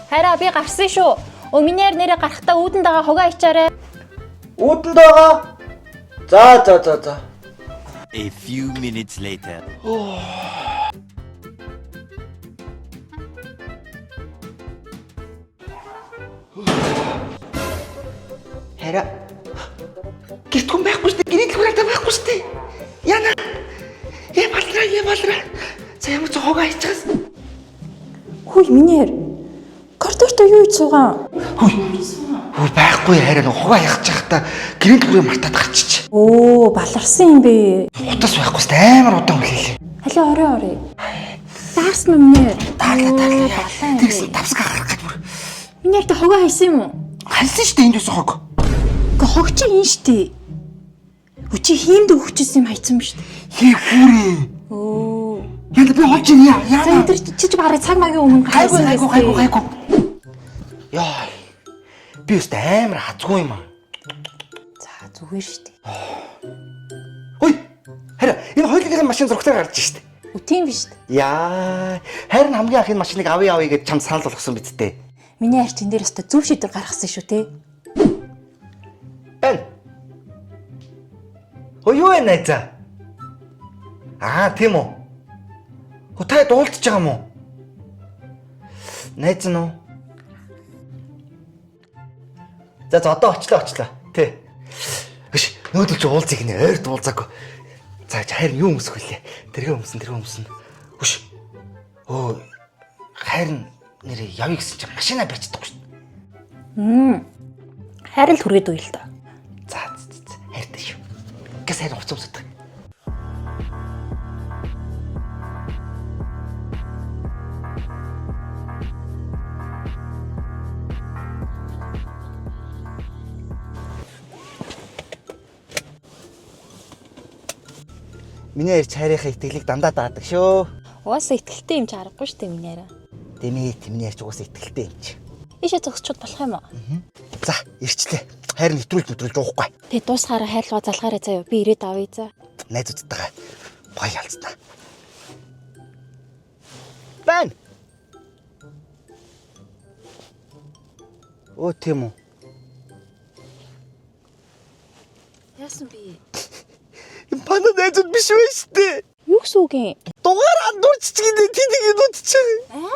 Хараа би гарсан шүү. Өө миний яар нэрээ гарахтаа үүдэн дагаа хогоо ичаарэ. Үүдэнд байгаа. За за за за. A few minutes later. Хараа. Гэрт хүн байхгүй шүү дээ. Гэрийн дэлгүүр надад байхгүй шүү дээ. Яна. Э балраа, э балраа. За ямар ч хогоо хайчихас. Хүй миний яар. Коридорт юу хийж суугаан? Хүй. Хүй байхгүй хараа нэг хогоо хайж байхдаа гэрийн дэлгүүрээ мартаад гарчиж. Өө баларсан юм бэ. Утас байхгүй шүү дээ. Амар удаан хүлээлээ. Халиа орой орой. Даарсан уу миний яар? Таарлаа таарлаа. Балан юм Тэгсэн бэ. давсаг гарах гэж бүр. Миний яар та хогоо хайсан юм уу? Хайсан шүү дээ энд юусэн хог. Гэхдээ хог чи ин штэ. Үгүй чи хиймд өгчсэн юм хайцсан ба штэ. Хий хүүрээ. Өө. Яна би олж ирье. За Яна. энэ төр чи чи барыг цаг магийн өмнө Гайгүй хайсан гайгүй байсан гайгүй тий. гайгүй. Яа. Би өстө амар хазгүй юм аа. За зүгээр штэ. Ой. Харин энэ хоёулынхын машин зурагтаар гарч штэ. Үгүй тийм биш штэ. Яа. Харин хамгийн анх энэ машиныг авъя авъя гэж чамд санал болгосон биз дээ. Миний яар чин дээр өстө зөв шийдвэр гаргасан шүү те. Бэн. Ой юу вэ найзаа? Аа тийм үү. Хөө та дуулдж байгаа юм уу? Найз нь уу? За за одоо очлоо очлоо. Тэ. Өш нөөдөл чи уулзъя гинэ ойр дуулзаагүй. За харин юу өмсөх вүлээ? Тэргээ өмсөн тэргээ өмсөн. Өш. Өө харин нэрээ явъя гэсэн чи машина барьж чадахгүй шүү. Хайр л хүргээд үйл л доо. За за за хайртай шүү. Гэс хайр хувцас өмсөд. Миний ярьж хайрынхаа итгэлийг дандаа даадаг шүү. Угаасаа итгэлтэй юм чи аргагүй штэ миний яараа. Дэмий миний ярьж угаасаа итгэлтэй юм чи. Ийшээ зогсчод болох юм уу? За, ирчлээ. Хайр нэвтрүүлж нэвтрүүлж уухгүй. Тэгээ дуусгаараа хайрлага залгаарай заяа. Би ирээд авъя за. Найзуудтайгаа гоё ялцсан. Бэн. Оо тийм үү. Яасан би? Пана найзууд биш байх штэ. Юу гэсэн үг юм? Дугаар андуурч гинэ тэнийг нутчих. Аа?